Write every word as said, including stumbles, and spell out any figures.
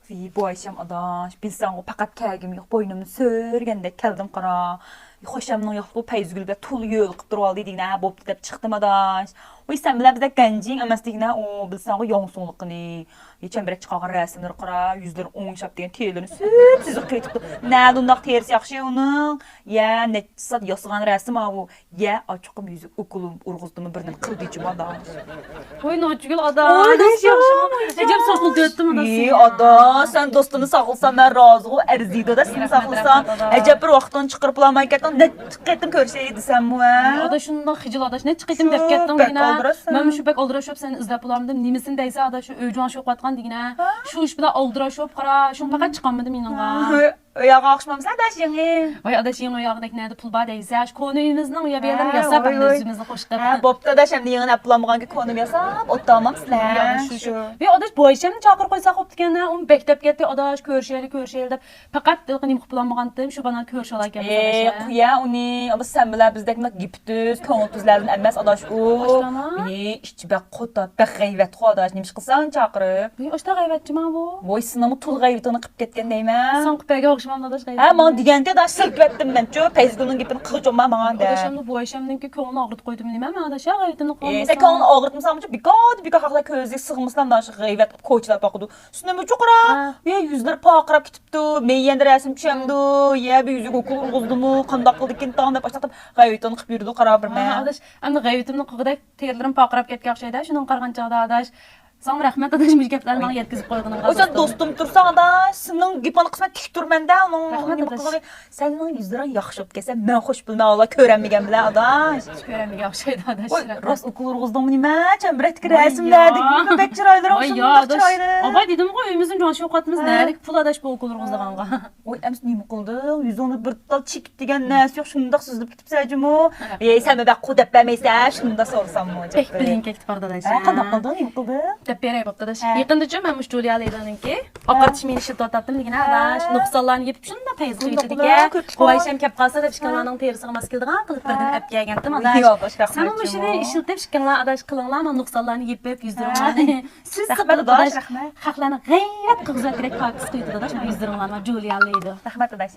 ۋىي، بۇ ئايشەم ئاداش، بىلسەڭغۇ، پەقەت كەلگۈم يوق، بوينۇمنى سۆرىگەندەك كەلدىم، قارا. خوشامنىڭ ياقلىقى پەيزىگۈل بىلەن تولا يۆلىقىپ تۇرۇۋالدى دېگىنە، بوپتۇ دەپ چىقتىم ئاداش. ۋىي، سەن بىلەن بىزدەك گەنجىڭ ئەمەس دېگىنە، ئۇ بىلسەڭغۇ ياڭسۇڭلۇقىنى. يە، چەمبىرەك چىقارغان رەسىملىرى قارا، يۈزلىرى ئوڭشاپ دېگەن، تېرىلىرى سۈپسۈزۈك قېتىپتۇ. نەدە ئۇنداق تېرىسى ياخشى ئۇنىڭ؟ يە، نەچچە سائەت ياسىغان رەسىم ئاۋۇ. يە، ئاچۇقۇم يۈزى ئوكۇل ئۇرغۇزدىمۇ، بىرنېمە قىلدىچۇمۇ ئاداش. ۋاي، ناچىگۈل ئاداش، ئاي، ياخشى، ياخشىمۇ؟ ئەجەب ساقلىدىۋەتتىم ئاداش. ئى، ئاداش، سەن دوستۇمنى ساقلىساڭ، مەن رازىغۇ، ئەرزىيدۇ ئاداش، سېنى ساقلىسام. ئەجەب بىر ۋاقتىڭنى چىقىرىپلا ئالماي كەتتىڭ، نەچچە قېتىم كۆرۈشەيلى دېسەممۇ، ھە؟ ئاداش، شۇنداق خىجىل ئاداش، نەچچە قېتىم دەپ كەتتىڭ دېگىنە. مەنمۇ شۇ بەك ئالدىراش بولۇپ سېنى ئىزدەپ بولالمىدىم. نېمىسىنى دەيسەن ئاداش، شۇ ئۆي جۇڭشۇ قىلىۋاتقان دېگىنە. شۇ ئىش بىلەن ئالدىراش بولۇپ قارا، شۇڭا پەقەت چىقالمىدىم يېنىڭغا. ئۆيەرگە ئوخشىمامسەن ئاداش يېڭى. ۋاي ئاداش، يېڭى ئۆيەرگە نەدە پۇل بار دەيسە، شۇ كونا ئۆيىمىزنىڭ يا بۇ يەرلىرىنى ھە، ياساپ، ۋاي، ھەمدە ۋاي. ئۆزىمىزنى خوش قىلىپ. ھە، بوپتۇ ئاداش، ئەمدى يېڭىنى ئەپلانمىغانكى كونىمۇ ياساپ ئولتۇرامسىلەر. ۋاي ئاداش، شۇ، شۇ. ۋاي ئاداش، بۇ ئايشەمنى چاقىرىپ قويساق بوپتىكەن، ئۇ بەك دەپ كەتتى ئاداش، كۆرۈشەيلى، كۆرۈشەيلى دەپ. پەقەت نېمە قىلىپ بولالمىغانتىم، شۇ بانا كۆرۈشەلەيكەنمىز ئاداش. ئە، قويە ئۇنى، ئۇ سەن بىلەن بىزدەك مۇنداق گېپى تۈز، كۆڭلى تۈزلەردىن ئەمەس ئاداش ئۇ. ئى، ئىچى بەك قوتاپ، بەك غەيۋەتخور ئاداش، نېمە ئىش قىلساڭ چاقىرىپ. ئى، ئاشتا غەيۋەتچىما بۇ؟ ۋاي، سېنىڭمۇ تولا غەيۋىتىڭنى قىلىپ كەتكەن دەيمەن. ساڭا قىلىپ بەرگەن ئوخشىمامدۇ ئاداش غەيۋەت؟ ھە، ماڭا دېگەنتى ئاداش، سىلكىۋەتتىم مەنچۇ، پەيزىگۈلنىڭ گېپىنى قىلغۇچۇما ماڭا دە. ئاداش ئەمدى بۇ ئايشەمنىڭكى كۆڭلىنى ئاغرىتىپ قويدۇم نېمە مەن ئاداش، ھە، غەيۋىتىمنى ئى، سەن كۆڭلىنى ئاغرىتمىساڭمۇچۇ، بىكار، بىكار خەقلەر كۆزىگە سىغمىسىلا مانا شۇ غەيۋەت قىلىپ كوچىلاپ باقىدۇ. سېنىمۇ چوقۇرا، ھە. يە يۈزلىرى پارقىراپ كېتىپتۇ، مېيەندە رەسىم چۈشەمدۇ، يە بىر يۈزىگە ئوكۇل ئۇرغۇزدىمۇ، قانداق قىلدىكىن تاڭ دەپ ئاشتاق دەپ غەيۋىتىنى قىلىپ يۈرىدۇ، قارا بىر مەن. ئاداش، ئەمدى غەيۋىتىمنى قىلغۇدەك تېرىلىرىم پارقىراپ كەتكەن ئوخشايدۇ، شۇنىڭغا قارىغان چاغدا ئاداش. ساڭا رەھمەت ئاداش، مۇشۇ گەپلەرنى ماڭا يەتكۈزۈپ قويغىنىڭغا. ئۇ سەن دوستۇم تۇرساڭ ئاداش، سېنىڭ گېپىڭنى قىلسام تىك تۇرىمەن دە، ئۇنىڭ رەھمەت ئاداش. سەننىڭ يۈزلىرىڭ ياخشى بولۇپ كەتسە، مەن خوش بولىمەن، ئاللا كۆرەلمىگەن بىلەن ئاداش. كۆرەلمىگەن ئوخشايدۇ ئاداش. ۋاي، راست ئۇكۇل ئۇرغۇزدۇڭمۇ نېمە؟ چەمبىرەكتىكى رەسىملەردىكى بەك چىرايلىرىڭ شۇنداق چىرايلىق. ئاۋاي دېدىمغۇ، ئۆيىمىزنى جۇڭشۇ قىلىۋاتىمىز، ھە. نەدىكى پۇل ئاداش بۇ ئۇكۇل ئۇرغۇزىدىغانغا. ۋاي، ئەمىسە نېمە قىلدىڭ؟ يۈزۈڭدە بىر تال چېكىت دېگەن نەرسە يوق، شۇنداق سۈزۈلۈپ كېتىپسەن جۇمۇ. ھە. ئەي، سەن بەك قۇ دەپ بەرمەيسەن، شۇنداق سورىساممۇ؟ بەك بىلىڭ كەتتى باردا ئاداش. ھە، قانداق قىلدىڭ؟ نېمە قىلدىڭ؟ دەپ بېرەي بوپتۇ ئاداش. ھە. يېقىندا جۇمۇ مەن مۇشۇ جۇلىيا لەيدانىڭكى ئاقارتىش مېيىنى ئىشلىتىۋاتاتتىم دېگىنە ئاداش. نۇقسانلارنى يېپىپ شۇنداق پەيزى قېتىدىكەن. بۇ ئايشەم كەپ قالسا دەپ ئىككىڭلارنىڭ تېرىسىغا ماس كېلىدىغان قىلىپ بىردىن ئەپ كەلگەنتىم ئاداش. سەنمۇ مۇشۇنى ئىشلىتىپ ئىككىڭلار ئاداش قىلىڭلار، مانا نۇقسانلارنى يېپىپ يۈزلىرىڭلارنى سۈزسە بولىدۇ ئاداش. خەقلەرنى غەيۋەت قىلغۇزىدىغان پاكىز قىلىۋېتىدۇ ئاداش، يۈزلىرىڭلارنى جۇلىيا لەيدو. رەھمەت ئاداش.